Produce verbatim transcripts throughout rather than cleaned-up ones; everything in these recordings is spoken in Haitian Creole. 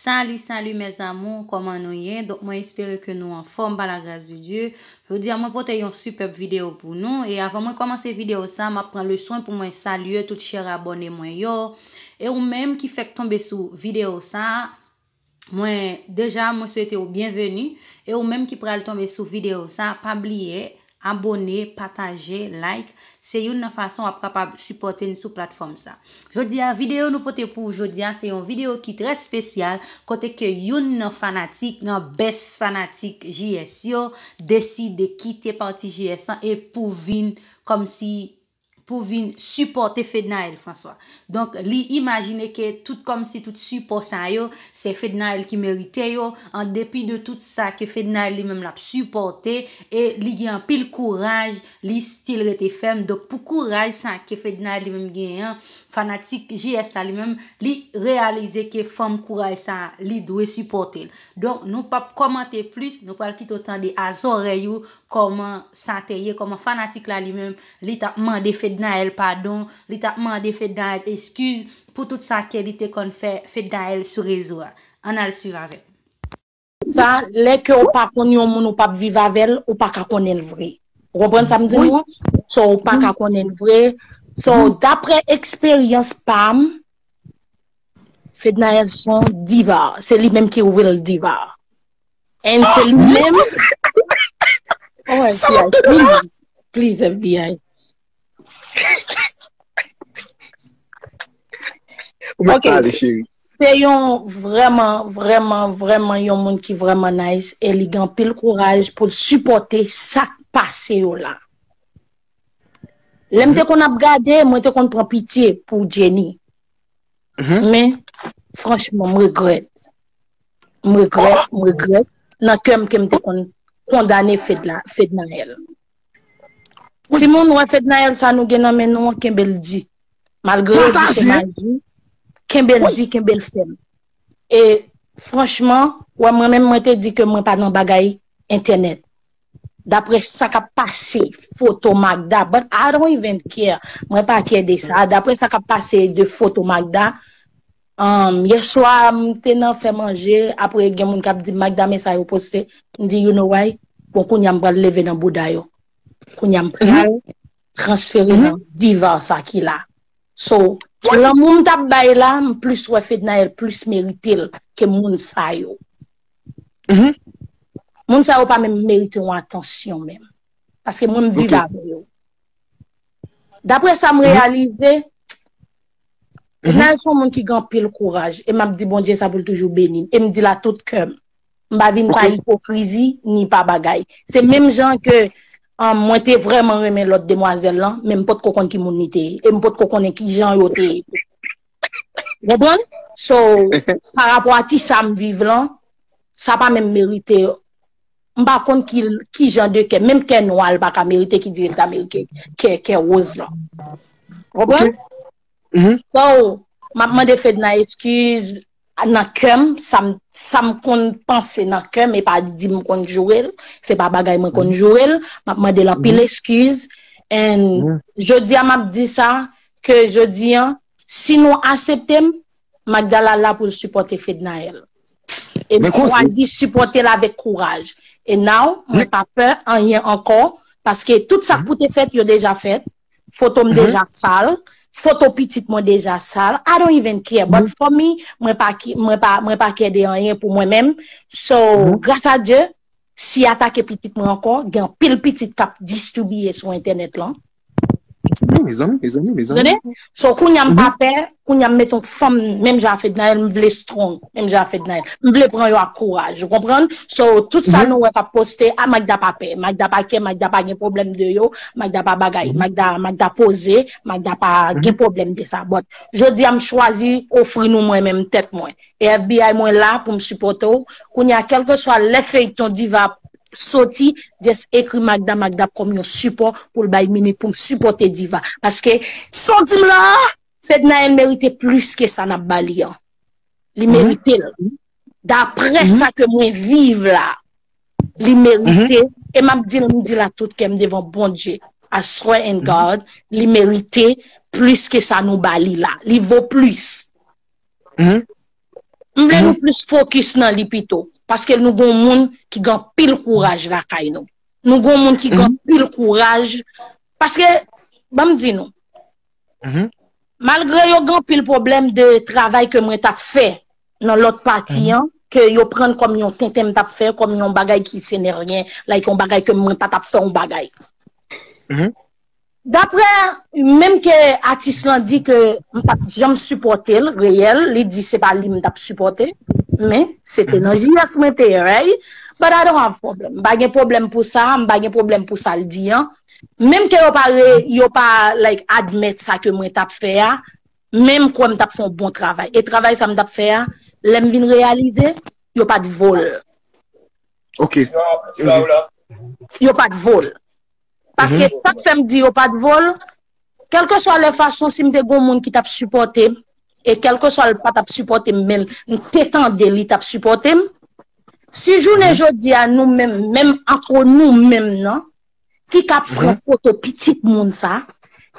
Salut, salut mes amours, kòman nou ye? Donk mwen espere ke nou anfòm pa la grâce de Dieu. Jodi a mwen pote yon sipèb videyo pou nou e avan mwen kòmanse videyo sa, m ap pran le swen pou mwen salye tout chè abòne mwen yo. E ou menm ki fèk tonbe sou videyo sa, mwen deja mwen swete w byenveni. E ou menm ki pral tonbe sou videyo sa, pa bliye abòne, pataje, like. Se youn nan fason w ap kapab sipòte n sou platfòm sa. Jodi a, videyo nou pote pou ou jodi a, se yon videyo ki trè espesyal, kote ke youn nan fanatik, nan best fanatik J S yo, deside kite pati J S lan e pou vin kòmsi pou vin sipòte Fednaelle François. Donk, li imajine ke tout kòmsi tout sipò sa yo, se Fednaelle ki merite yo, an depi de tout sa ke Fednaelle li menm l ap sipòte, e li gen anpil kouraj, li still rete fèm. Donk, pou kouraj sa ke Fednaelle li menm genyen an, fanatik J S la li menm, li reyalize ke fanm kouraj sa, li dwe sipòte l. Donk, nou p ap kòmante plis, nou pral kite w tande a zòrèy ou kòman sa te ye, kòman fanatik la li menm, li t ap mande Fednaelle padon, li t ap mande Fednaelle eskiz pou tout sa ke li te konn fè Fednaelle sou rezo a. Ann al swiv avè m. Sa, lè ke w pa konn yon moun ou p ap viv avè l, ou pa ka konnen l vre. Ou konprann sa m di nou an? So, ou pa ka konnen l vre. So, daprè eksperyans pa m, Fednaelle se yon diva. Se li menm ki ouvri l diva. And se li menm. Alright, F B I, please, please, F B I. Ok, se yon vrèman, vrèman, vrèman yon moun ki vrèman nice e li gen anpil kouraj pou l sipòte sa k pase yo la. Lè m te konn ap gade, mwen te konn pran pitye pou Jenny. Men, franchman, m regrèt. M regrèt, m regrèt. Nan kè m ke m te konn kondane Fednaelle. Timoun, wè Fednaelle sa nou gen nan men nou an, kenbe l di. Malgre yo di se maji, kenbe l di, kenbe l fèm. E franchman, wè mwen menm mwen te di ke mwen pa nan bagay entènèt. Daprè sa k ap pase, foto Magda, but I don't even care. Mwen pa care de sa. Daprè sa k ap pase de foto Magda, um, yèswa m te nan fè manje, apre gen moun k ap di Magda men sa yo poste, m di you know why? Bon kounye a m pral leve nan bouda yo. Kounye a m pral transfere nan diva sa ki la. So, lanmou m t ap bay la, m plis wè Fednaelle plis merite l ke moun sa yo. Moun sa yo pa menm merite yon atansyon menm. Paske mwen m viv avè yo. Daprè sa m reyalize, Fednaelle se yon moun ki gen anpil kouraj e m ap di Bondye sa pou l toujou beni m. E m di l a tout kè m. M pa vin pa ipokrizi ni pa bagay. Se menm jan ke um, mwen te vrèman renmen lòt demwazèl lan, men m potko konn ki moun li te ye. E m potko konnen ki jan yo te ye. Ou konprann? So, pa rapò a ti sa m viv lan, sa pa menm merite. M pa konn ki, ki jan de kè, menm kè nwa l pa ka merite ki di l ta merite kè, kè woz lan. Ou konprann? So, m ap mande Fedna eskiz nan kè m, sa m, sa m konn panse nan kè m, e pa di m konn joure l, se pa bagay mwen konn joure l, m ap mande l anpil eskiz. And jodi a m ap di sa, ke jodi an, si nou aksepte m, Magda la la pou l sipòte Fednaelle. E m chwazi sipòte l avèk kouraj. E now, mwen pa pè anyen ankò, paske tout sa k pou te fèt, yo deja fèt. Foto m deja sal, foto pitit mwen deja sal. I don't even care, but for me, mwen pa, mwen pa, mwen pa care de anyen pou mwen menm. So, gras a Dye, si atake pitit mwen ankò, gen anpil pitit k ap distribiye sou entènèt lan. Mezanmi, mezanmi, mezanmi. So, kounye a m pa pè, kounye a m met yon fanm, menm jan a Fednaelle, m vle strong, menm jan a Fednaelle. M vle pran yo ak kouraj, ou konprann? So, tout sa nou wè k ap poste, a Magda pa pè, Magda pa kè, Magda pa gen pwoblèm de yo, Magda pa bagay, Magda, Magda poze, Magda pa gen pwoblèm de sa. But, jodi a m chwazi ofri nou mwen menm tèt mwen. E F B I mwen la pou m sipòte w. Kounye a, kèlkeswa lè feyton Diva ap soti, just ekri Magda, Magda ap kòm yon sipò pou l bay minit pou m sipòte Diva. Paske sa w di m la a, Fednaelle merite plis ke sa n ap ba li an. Li merite l. Daprè sa ke mwen viv la, li merite, e m ap di l, m di l a tout kè m devan Bondye, I swear in God, li merite plis ke sa nou ba li la. Li vo plis. M vle nou plis fokis nan li pito. Paske nou gon moun ki gen anpil kouraj lakay nou. Nou gon moun ki gen anpil kouraj. Paske, ban m di nou, malgre yo gen anpil pwoblèm de travay ke mwen t ap fè nan lòt pati an, ke yo pran kòm yon tenten m t ap fè, kòm yon bagay ki se neryen, like yon bagay ke mwen pa t ap fè yon bagay. Daprè, menm ke atis lan di ke m pa t janm sipòte l, reyèl, li di se pa li m t ap sipòte, men se te nan J S mwen te ye, right? But I don't have problem. M pa gen pwoblèm pou sa, m pa gen pwoblèm pou sa l di an. Menm ke yo pa re, yo pa, like, admèt sa ke mwen t ap fè a, men m kwè m t ap fè yon bon travay. E travay sa m t ap fè a, lè m vin reyalize, yo pa t vo l. Ok. Yo pa t vo l. Paske sa k fè m di yo pa t vo l, kèlkeswa lè fason, si m te gon moun ki t ap sipòte m, e kèlkeswa l pa t ap sipòte m, men m te tande li t ap sipòte m, si jounen jodi a nou menm, menm antre nou menm nan, ki ka pran foto pitit moun sa,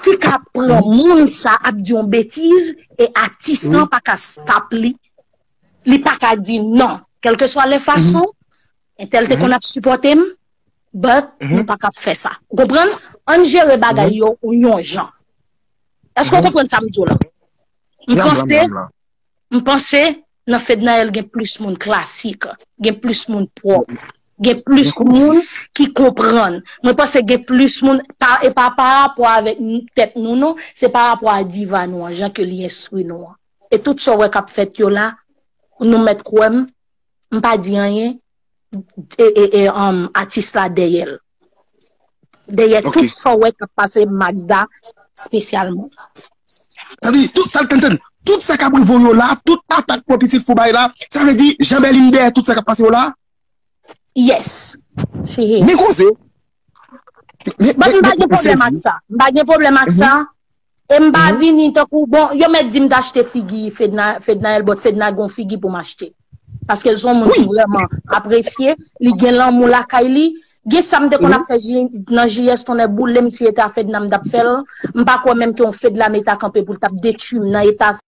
ki ka pran moun sa ap di yon betiz, e atis lan pa ka stop li, li pa ka di non, kèlkeswa lè fason, entèl te konn ap sipòte m, but nou pa ka fè sa. Ou konprann? Ann jere bagay yo yon jan. Èske w konprann sa m di w la? M panse, m panse nan Fednaelle gen plis moun klasik, gen plis moun pwòp, gen plis moun ki konprann. Mwen panse gen plis moun, pa, e pa pa rapò avèk tèt nou non, se pa rapò a diva nou an, jan ke li enstwi nou an. E tout sa w wè k ap fèt yo la, nou mèt kwè m, m pa di anyen, e, e, e, um, atis la dèyè l. Dèyè tout sa w wè k ap pase Magda espesyalman. Sa vle di, tout, tann, tann, tann, tout sa k ap rive w yo la, tout atak pou pitit fou bay la, sa vle di, Jean Berlin dèyè tout sa k ap pase w la? Yes. She is. Men koze. Men, But m pa gen pwoblèm ak sa. M pa gen pwoblèm ak sa. E m pa vini tankou, bon, yo mèt di m t achte figi Fedna, Fednaelle, but Fedna gon figi pou m achte. Paske l se yon moun ki vrèman apresye, li gen lanmou lakay li. Gen sa m te konn ap fè J, nan J S tonnè boule m, si e ta Fedna m t ap fè l. M pa kwè menm ke yon Fedlame ta kanpe pou l t ap detwi m nan eta sa.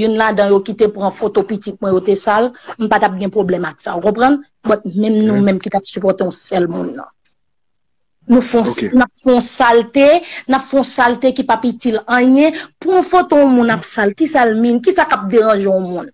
Youn ladan yo ki te pran foto pitit mwen, yo te sa l, m pa t ap gen pwoblèm ak sa, ou konprann? But menm nou menm ki t ap sipòte yon sèl moun nan. Nou fè yon, n ap fè yon salte, n ap fè yon salte ki p ap itil anyen. Pou yon foto yon moun ap sa l, kisa l mean? Kisa k ap deranje yon moun?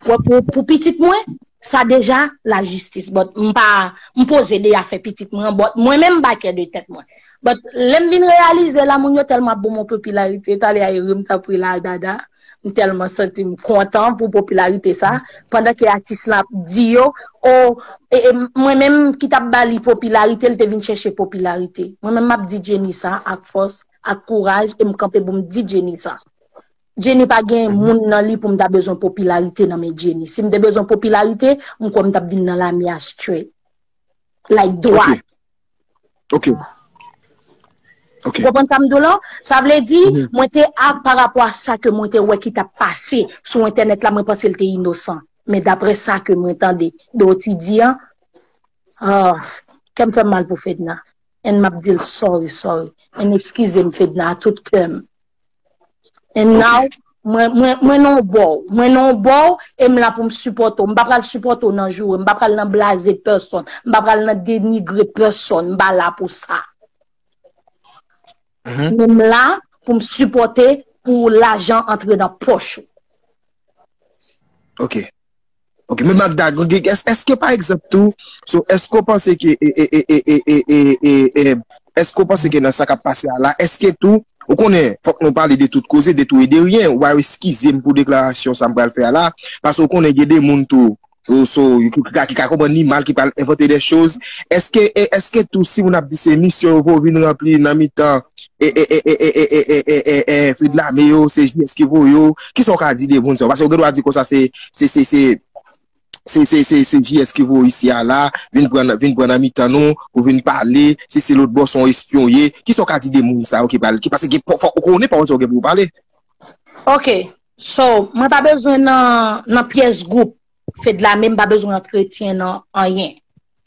Wè, pou, pou pitit mwen, sa deja lajistis. But m pa, m poze de afè pitit mwen, but mwen menm m pa kè de tèt mwen. But lè m vin reyalize la, moun yo tèlman ap ban mwen popilarite, talè a ere m t ap ri la dada. M tèlman santi m kontan pou popilarite sa. Pandan ke atis la ap di yo, o, e, e, mwen menm ki t ap ba li popilarite, l te vin chèche popilarite. Mwen menm m ap di Jenny sa ak fòs, ak kouraj, e m kanpe pou m di Jenny sa. Jenny pa gen moun nan li pou m ta bezwen popilarite nan men Jenny. Si m te bezwen popilarite, m kwè m t ap vin nan lame a straight. Like dwat. Ok. Ok. Ou konprann sa m di w lan? Sa vle di, mwen te ak pa rapò a sa ke mwen te wè ki t ap pase sou entènèt la, mwen panse l te inosan. Men daprè sa ke mwen tande Dotty di an, ah, kè m fè m mal pou Fedna. And m ap di l sorry, sorry. And eskize m, Fedna, a tout kè m. And now, mwen, mwen, mwen nan yon bò. Mwen nan yon bò, e m la pou m sipòte w. M pa pral sipòte w nan joure. M pa pral nan blaze pèsonn. M pa pral nan denigre pèsonn. M pa la pou sa. Men m la pou m sipòte pou lajan antre nan pòch ou. Ok. Ok, men Magda, èske pa egzanp tou, so, èske w panse ke, e, e, e, e, e, e, e, e, èske w panse ke nan sa k ap pase a la, èske tou, ou konnen, fòk nou pale de tout koze, de tout e de ryen, w a eskize m pou deklarasyon sa m pral fè a la, paske w konnen gen de moun tou, so, ki ka, ki ka konprann li mal, ki pral envante de choz, èske, e, èske tou, si moun ap di se misyon yo pou yo vin ranpli nan mitan, e, e, e, e, e, e, e, e, e, e, Fedlame yo, se J S ki voye yo, kisa w ka di de moun sa yo? Paske w gen dwa di konsa se, se, se, se, se, se, se, se J S ki voye isi a la, vin pran, vin pran nan mitan nou, pou vin pale, si se lòt bò se yon espyon ye, kisa w ka di de moun sa yo ki pral, ki, paske gen, fò, fò, ou konnen pawòl sa yo gen pou yo pale. Ok, so, mwen pa bezwen nan, nan pyès gwoup Fedlame, m pa bezwen antretyen nan anyen.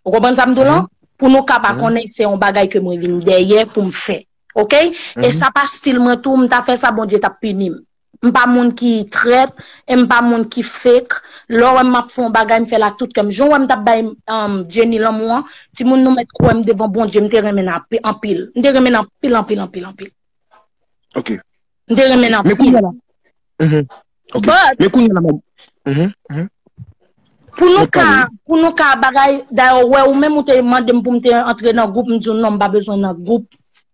Ou konprann sa m di w lan? Pou nou ka pa konnen se yon bagay ke mwen vin dèyè pou m fè. Ok? E sa pa stil mwen tou, m ta fè sa, Bondye t ap pini m. M pa moun ki trèt, e m pa moun ki fake. Lè w wè m ap fè yon bagay, m fè l ak tout kè m. Jan w wè m t ap bay um, Jenny lanmou an, timoun nou mèt kwè m devan Bondye, m te renmen l anpi- anpil. M te renmen l anpil, anpil, anpil, anpil. Ok. M te renmen l Men kounye anpil. a la. Mhm. Ok. But- Men kounye a la, mwen. Mhm, mhm. Pou nou Mwen ka, pale. Pou nou ka bagay, dayè, wè, ou menm ou te mande m pou m te antre nan gwoup, m di w non, m pa bezwen nan gwoup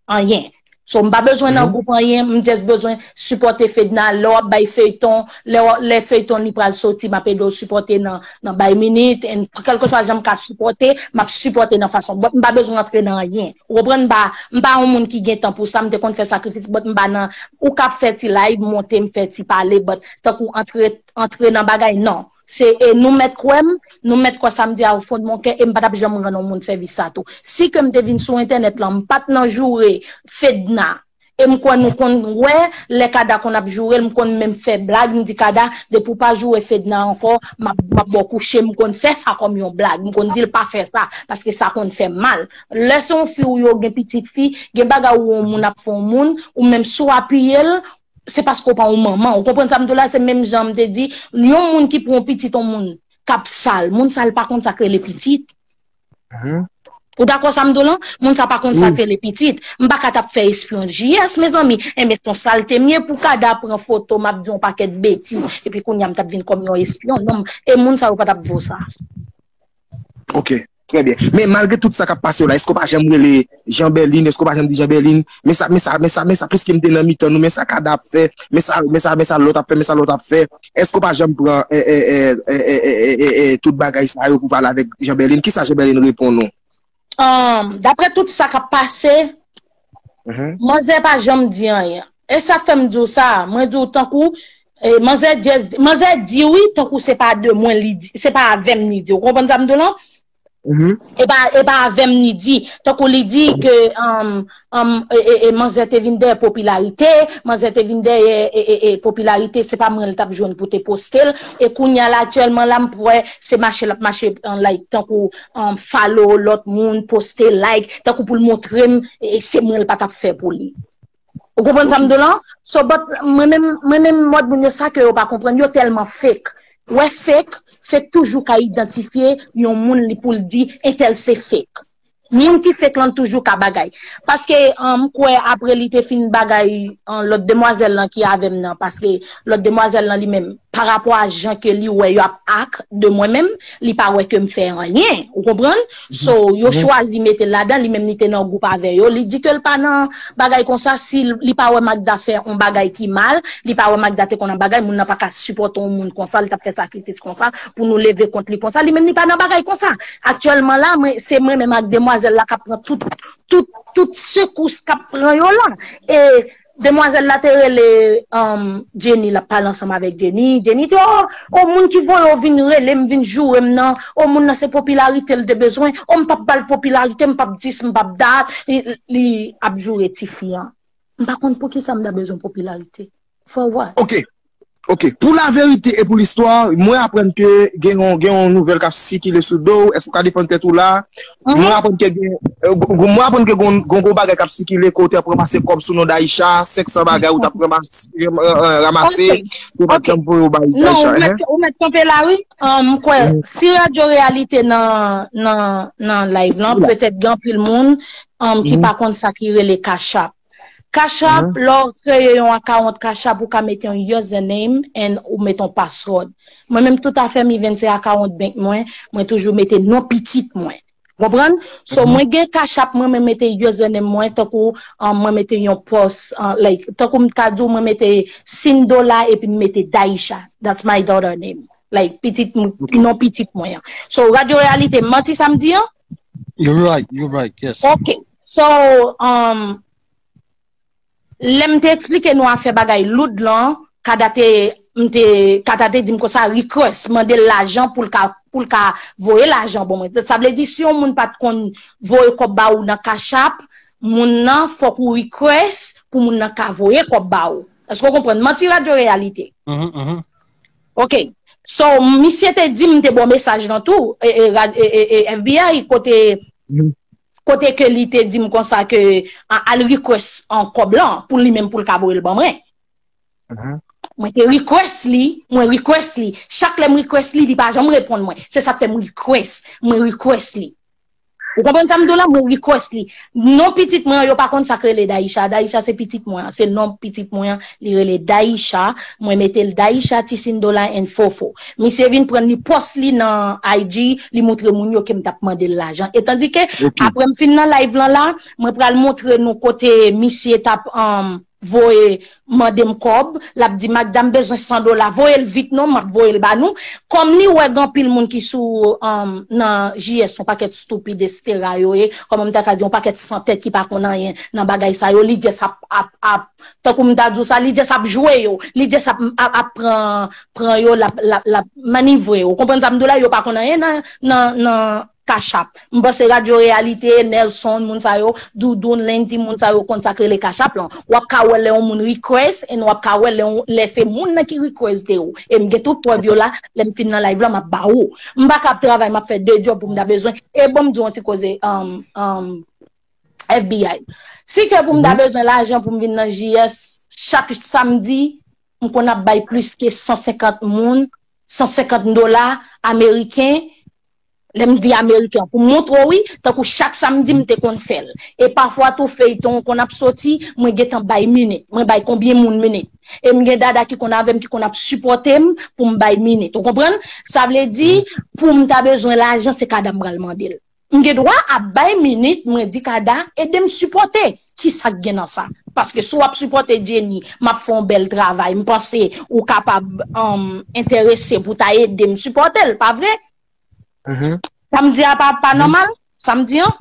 anyen. So, m pa bezwen nan Mhm. gwoup anyen, m just bezwen sipòte Fedna, lè w ap bay feyton, lè w- lè feyton li pral soti, m ap ede w sipòte nan, nan bay minit, and kèlkeswa jan m ka sipòte, m ap sipòte nan fason, but m pa bezwen antre nan anyen. Ou konprann, m pa, m pa yon moun ki gen tan pou sa, m te konn fè sakrifis, but m pa nan, ou ka ap fè ti live, monte, m fè ti pale, but tankou antre, antre nan bagay, non. Se e nou mèt kwè m, nou mèt kwè sa m di a o fon de mon kè, e m pa t ap janm rann yon moun sèvis sa tou. Si ke m te vin sou entènèt lan, m pa t nan joure Fedna, e m kwè nou konn wè, lè Kada konn ap joure l, m konn menm fè blag, m di Kada, depi w pa joure Fedna ankò, m ap m ap ba w kouche, m konn fè sa kòm yon blag, m konn di l pa fè sa, paske sa konn fè mal. Lè se yon fi ou yo gen pitit fi, gen bagay ou yon moun ap fè yon moun, ou menm si w apiye l, se paske w pa yon manman. Ou konprann sa m di w la? Se menm jan m te di, yon moun ki pran yon pitit yon moun k ap sal, moun sa l pa konn sa k rele pitit. Mhm. Ou dakò sa m di w lan? Moun sa pa konn sa Wi. k rele pitit. M pa ka t ap fè espyonaj, mezanmi. Enben, se yon salte m ye pou Kada pran foto, m ap di yon pakèt betiz, epi kounye a m t ap vin kòm yon espyon. Non, e moun sa yo pa t ap vo sa. Ok, trè byen. Men malgre tout sa k ap pase yo la, èske w pa janm rele Jean Berlin? Èske w pa janm di Jean Berlin? Men sa, men sa, men sa, men sa, piske m te nan mitan nou, men sa Kada ap fè, men sa, men sa, men sa lòt ap fè, men sa lòt ap fè. Èske w pa janm pran e, e, e, e, e, e, e, e, tout bagay sa yo pou pale avèk Jean Berlin? Kisa Jean Berlin reponn ou? Um, daprè tout sa k ap pase, Mhm. manzè pa janm di anyen. E sa fè m di w sa, mwen di w tankou, e, manzè just, manzè di wi, tankou se pa de mwen li di, se pa avè m li di. Ou konprann sa m di w lan? Mhm. E pa, e pa avè m li di. Tankou li di ke um, um, e, e, e, manzè te vin dèyè popilarite, manzè te vin dèyè e, e, e, popilarite, se pa mwen l t ap jwenn pou te poste l. E kounye a la, aktyèlman la, m kwè se mache l ap mache an like, tankou um, follow lòt moun, poste like, tankou pou l montre m e, e se mwen l pa t ap fè pou li. Ou konprann sa m di w lan? So, but mwen menm, mwen menm mòd moun yo sa ke yo pa konprann, yo tèlman fake. Wè fake, fake toujou ka idantifye yon moun li pou l di entèl se fake. Moun ki fake lan toujou ka bagay. Paske um, m kwè apre li te fin bagay um, lòt demwazèl lan ki avè m nan, paske lòt demwazèl lan li menm, parapò a jan ke li wè yo ap act de mwen menm, li pa wè ke m fè anyen, ou konprann? So, yo chwazi mete l ladan, li menm li te nan gwoup avè yo, li di ke l pa nan bagay konsa, si li pa wè Magda fè yon bagay ki mal, li pa wè Magda te konn nan bagay, moun nan pa ka sipòte yon moun konsa, li t ap fè sakrifis konsa, pou nou leve kont li konsa, li menm li pa nan bagay konsa. Aktyèlman la, mwen, se mwen menm ak demwazèl la k ap pran tout, tout, tout sekous k ap pran yo la. E demwazèl la te rele um, Jenny, l ap pale ansanm avèk Jenny. Jenny te, o, o moun ki voye w vin rele m, vin joure m nan, o moun nan se popilarite l te bezwen, o m p ap ba l popilarite, m p ap dis, m p ap dat, li, li ap joure tifi an. M pa konn poukisa m ta bezwen popilarite. For what? Ok. Ok. Pou laverite e pou listwa, mwen aprann ke gen yon, gen yon nouvèl k ap sikile sou do w. Èske w ka defann tèt ou la? Mwen aprann ke gen, euh, mwen aprann ke gon, gon, gon bagay k ap sikile kote w ap ranmase kòb sou non Daïcha, senk san bagay ou t ap ranmase, euh, euh, ranmase, Ok. ou pa t Ok. janm voye w bay Non, Daïcha, ou hein? mèt, ou mèt kanpe la, wi. Um, m kwè, si Radyo Reyalite nan, nan, nan live lan, petèt gen anpil moun um, ki pa konn sa ki rele Cash App. Cash App, lè w kreye yon akawont Cash App, ou ka mete yon username and ou mete yon password. Mwen menm tout afè m, even se akawont bank mwen, mwen toujou mete non pitit mwen. Konprann? So, mwen gen Cash App mwen, mwen mete username mwen, tankou um, mwen mete yon pòs, uh, like, tankou m ka di w, mwen mete sin dola epi m mete Daïcha. That's my daughter name. Like, pitit m, non pitit mwen an. So, Radyo Reyalite, manti sa m di an? You're right, you're right, yes. Ok. So, um, lè m te eksplike nou afè bagay loud lan, Kada te, m te, Kada te di m konsa, request, mande l lajan pou l ka, pou l ka voye lajan ban mwen. Sa vle di, si yon moun pa t konn voye kòb ba ou nan Cash App, moun nan, fòk ou request pou moun nan ka voye kòb ba ou. Èske w konprann? Manti Radyo Reyalite. Mhm, mhm. Ok. So, misye te di m te ba w mesaj lan tou, e, e, rad- e, e, e, F B I, kote, kote ke li te di m konsa ke a- al request an kòb lan pou li menm pou l ka voye l ban mwen. Mhm. Mwen te request li, mwen request li. Chak lè m request li, li pa janm reponn mwen. Se sa k fè m request, mwen request li. Ou konprann sa m di w la? Mwen request li. Non pitit mwen an, yo pa konn sa k rele Daisha. Daisha se pitit mwen an, se non pitit mwen an, li rele Daisha. Mwen mete l Daisha Tisindola and Fofo. Misye vin pran li post li nan I G, li montre moun yo ke m t ap mande l lajan. E tandike, apre m fin nan live lan la, mwen pral montre nou kote misye t ap, um, voye mande m kòb, l ap di, "Magda, m bezwen san dola, voye l vit non, m ap voye l ba nou." Kòm li wè gen anpil moun ki sou, um, nan J S, yon pakèt stupid, etsetera yo ye, kòman m ta ka di, yon pakèt san tèt ki pa konn anyen nan bagay sa yo, li just ap, ap, ap, tankou m ta di w sa, li just ap jwe yo, li just ap, ap, ap pran, pran yo, l ap, l ap, l ap manivre yo. Ou konprann sa m di w la? Yo pa konn anyen nan, nan, nan, Cash App. M panse Radyo Reyalite, Nelson, moun sa yo, Doudoun, Landy, moun sa yo konn sa k rele Cash App lan. W ap ka wè lè yon moun request, and w ap ka wè lè, yon, lè se moun nan ki request de ou. E m gen tout prèv yo la, lè m fin nan live lan, m ap ba ou. M pa ka ap travay, m ap fè de djòb pou m ta bezwen. E bon, m di w yon ti koze, um, um, F B I. Si ke pou m ta bezwen lajan pou m vin nan J S, chak samdi, m konn ap bay plis ke san senkant moun, san senkant dola ameriken, lè m di ameriken, pou m montre w, wi, tankou chak samdi m te konn fè l. E pafwa tou feyton konn ap soti, mwen gentan bay minit. Mwen bay konbyen moun minit. E m gen dada ki konn avè m, ki konn ap sipòte m pou m bay minit. Ou konprann? Sa vle di, pou m ta bezwen lajan, se kada m pral mande l. M gen dwa ap bay minit, mwen di kada, ede m sipòte. Kisa k gen nan sa? Paske si w ap sipòte Jenny, m ap fè yon bèl travay. M panse ou kapab, um, enterese pou ta ede m sipòte l, pa vre? Sa m di a pa, pa nòmal? Sa m di an?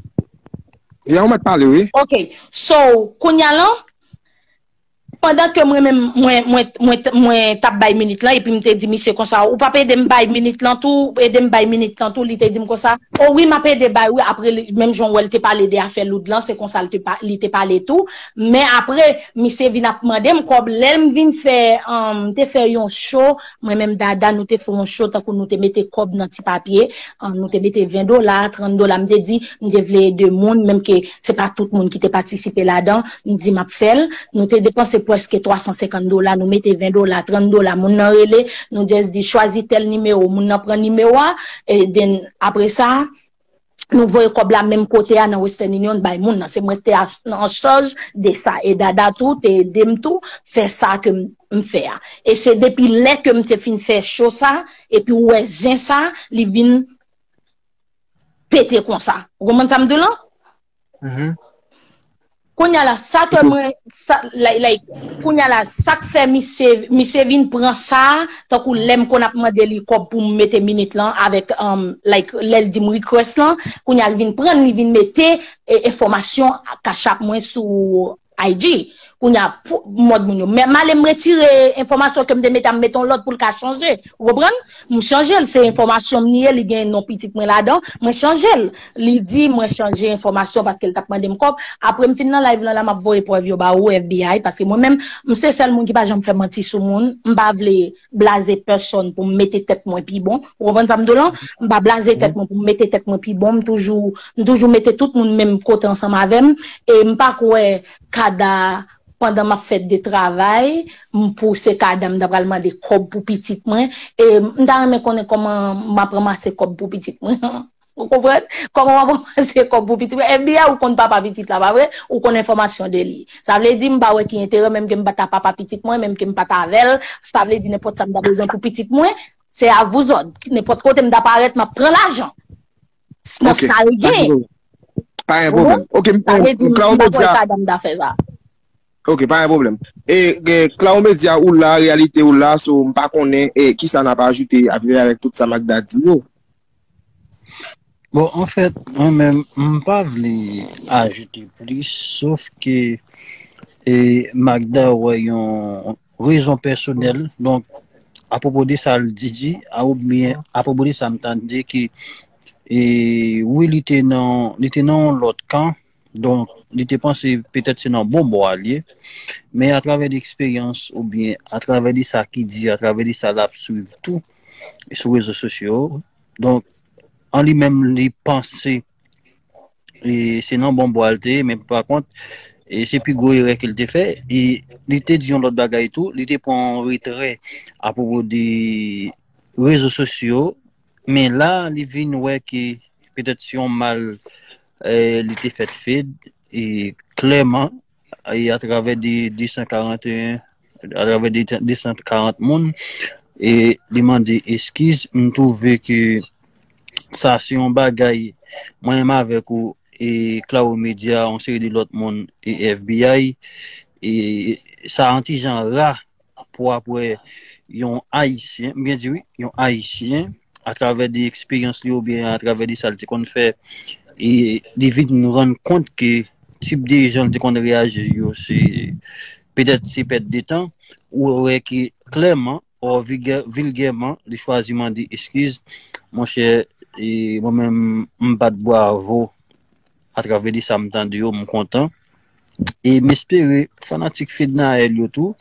Ya, ou mèt pale, wi. Ok. So, kounye a lan, pandan ke mwen menm, mwen, mwen, mwen, mwen t ap bay minit lan, epi m te di misye konsa, ou p ap ede m bay minit lan tou, ede m bay minit lan tou, li te di m konsa, o wi, m ap ede bay, wi, apre, li, menm jan w wè l te pale de afè loud lan, se konsa l te, pa, li te pale tou, men apre, misye vin ap mande m kòb, lè m vin fè, um, m te fè yon show, mwen menm Dada, nou te fè yon show, tankou nou te mete kòb nan ti papye, um, nou te mete ven dola, trant dola, m te di, m te vle ede moun, menm ke se pa tout moun ki te patisipe ladan, m di m ap fè l, nou te depanse prèske twa san senkant dola, nou mete ven dola, trant dola, moun nan rele, nou just di chwazi tèl nimewo, moun nan pran nimewo a, e then apre sa, nou voye kòb la menm kote a nan Western Union bay moun nan. Se mwen ki te an chaj de sa. E Dada tou te ede m tou fè sa ke m fè a. E se depi lè ke m te fin fè show sa, epi ou wè zen sa, li vin pete konsa. Ou konprann sa m di w lan? Kounye a la, sa ke mwen, sa, like, like, kounye a la, sa k fè misye, misye vin pran sa, tankou lè m konn ap mande li kòb pou m mete minit lan avèk, um, like, lè l di m request lan, kounye a l vin pran, li vin mete e, enfòmasyon Cash App mwen sou I G. Kounye a, pou, mòd moun yo. Men m ale m retire enfòmasyon ke m te mete a, m mete yon lòt pou l ka chanje. Ou konprann? M chanje l, se enfòmasyon m li ye, li gen non pitit mwen ladan, mwen chanje l. Li di mwen chanje enfòmasyon paske l t ap mande m kòb. Apre m fin nan live lan la, m ap voye prèv yo ba ou, F B I, paske mwen menm, m se sèl moun ki pa janm fè manti sou moun. M pa vle blaze pèsonn pou m mete tèt mwen pi bon. Ou konprann sa m di w lan? M pa blaze tèt mwen pou m mete tèt mwen pi bon. M toujou, m toujou mete tout moun menm kote ansanm avè m. E m pa kwè kada pandan m ap fè de travay, m pou se kada m ta pral mande kòb pou pitit mwen. E m ta renmen konnen kòman m ap ranmase kòb pou pitit mwen. Ou konprann? Kòman w ap ranmase kòb pou pitit mwen? F B I, ou konn papa pitit la, pa vre? Ou konn enfòmasyon de li. Sa vle di, m pa wè ki enterè, menm ke m pa ta papa pitit mwen, menm ke m pa ta avè l, sa vle di, nenpòt sa m ta bezwen pou pitit mwen, se a vous autres. Nenpòt kote m ta parèt, m ap pran lajan. Nan sa l gen. Pa gen pwoblèm. Ok, m, sa vle di, m pa kwè kada m ta fè sa. Ok, pa gen pwoblèm. E, e Claro Media ou la, Reyalite ou la, so m pa konnen e kisa n ap ajoute avèk tout sa Magda di yo. Bon, anfèt, mwen menm, m pa vle ajoute plis, sof ke e, Magda wè yon rezon pèsonèl, donk, apwopo de sa l di, di, a, oubyen apwopo de sa m tande ke, e, wi, li te nan, li te nan yon lòt kan, donk, li te panse petèt se nan bon bò a l ye, men atravè de eksperyans oubyen atravè de sa ki di, atravè de sa l ap swiv tou sou rezo sosyo, donk, an li menm, li panse e se nan bon bò a l te ye, men pa kont, E se pi gwo erè ke l te fè. E li te di yon lòt bagay tou, li te pran yon retrè apwopo de rezo sosyo, men la, li vin wè ke petèt se yon mal, eh, li te fèt fed, e klèman, e atravè de de san karant e en, atravè de de san karant moun, e li mande eskiz. M twouve ke sa se yon bagay, mwen menm avèk ou, e Claro Media, yon seri de lòt moun, e F B I, e sa an ti jan ra pou apre yon Ayisyen, m byen di wi, yon Ayisyen, atravè de eksperyans li oubyen atravè de sa l te konn fè, e li vin rann kont ke tip de jan l te konn reyaji yo, se petèt se pèt de tan, ou wè ke klèman, ò vilgè-, vilgèman, li chwazi mande eskiz. Monchè, e mwen menm, m bat bravo atravè de sa m tande yo, m kontan. E m espere fanatik Fednaelle yo tou,